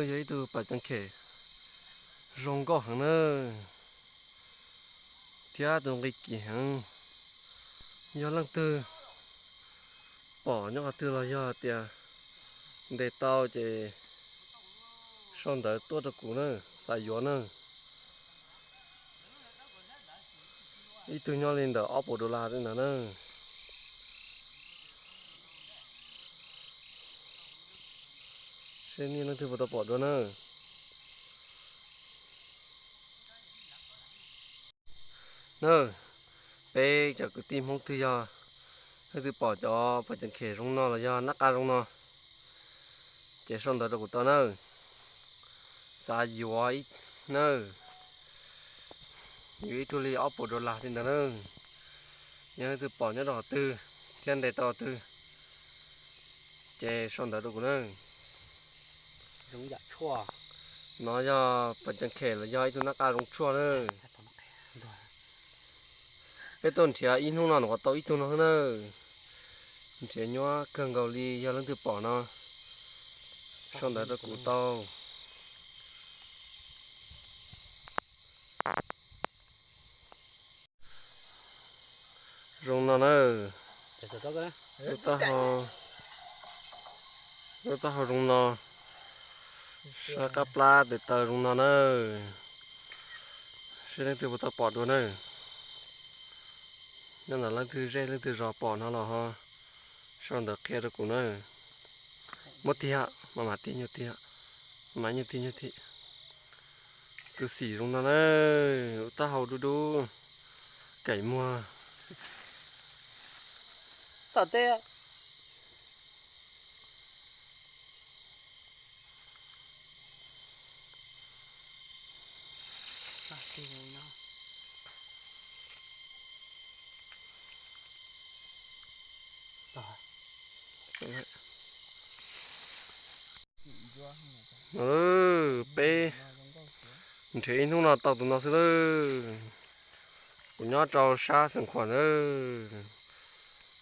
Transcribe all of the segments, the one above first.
Yog ib tug pas ceev khem zoo nkauj heev na, thiab tus nqi kim heev. Yog leej twg pom nyob qhov twg los yog tias ntes tau ces sau ntawv tuaj rau kuv na, xav yuav na. Ib tug nyob li ntawm ob puas dollar li ntawd na. Seb nej leej twg puas tau pom dua na. Na, peb cov kwv tij Hmoob twg yog leej twg pom cov pas ceev khem zoo no los yog nab qa zoo no, ces sau ntawv rau kuv tau na. Xav yuav ib, na, yuav ib tug li ob puas dollar li ntawd na. Yog leej twg pom nyob rau qhov twg thiab ntes tau qhov twg ces sau ntawv rau kuv na. No yog pas ceev khem los yog ib tug nab qa zoo tshuaj na. Peb tuaj nrhiav ib hnub no nyuam qhuav tau ib tug no xwb na. Nrhiav nyuaj kawg nkaus li, yog leej twg pom no sau ntawv rau kuv tau. Zoo no na. Lub taub hau, lub taub hau zoo no, sab qab plab tes taw zoo no na. Seb leej twg puas tau pom dua na. Nyob ntawm leej twg zej leej twg zos pom no los ho sau ntawv qhia rau kuv na. Muab tiag, mas mas tiag nyuag tiag, mas nyuag tiag nyuag tiag. Tus xim zoo no na, lub taub hau dub dub, kaim muag. Tom tej. No, peb nrhiav ib hnub no tau tus no xwb lawm. Kuv nyob rau sab Xeev Khuam na.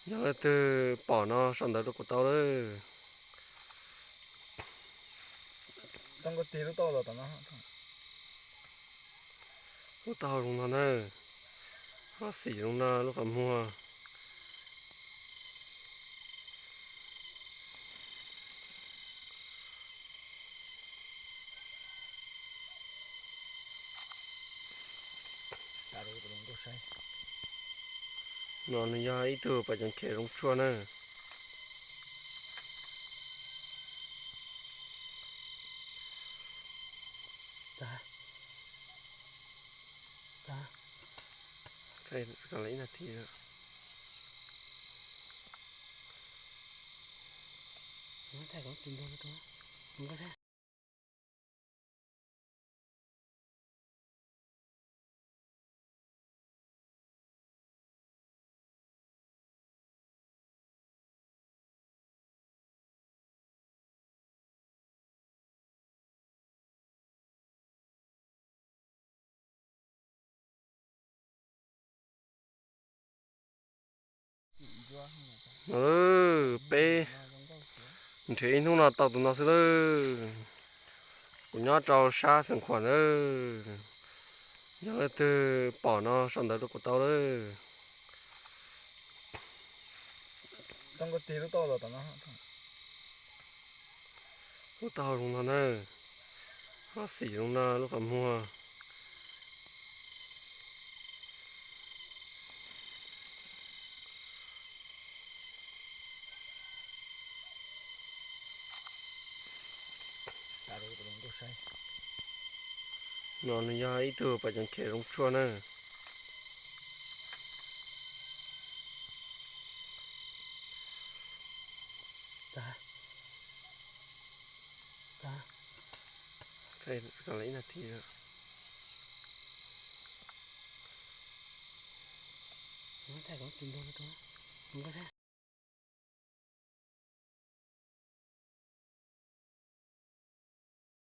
Yog leej twg pom no sau ntawv rau kuv tau lawm. Lub taub hau zoo no na, ho xim zoo no lub qhov muag. No nws yog ib tug pas ceev khem zoo tshuaj na. No, peb nrhiav ib hnub no tau tus no xwb lawm. Kuv nyob rau sab Xeev Khuam na. Yog leej twg pom no sau ntawv rau kuv tau lawm. Lub taub hau zoo no na, ho xim zoo no lub qhov muag. No nws yog ib tug pas ceev khem zoo tshuaj na.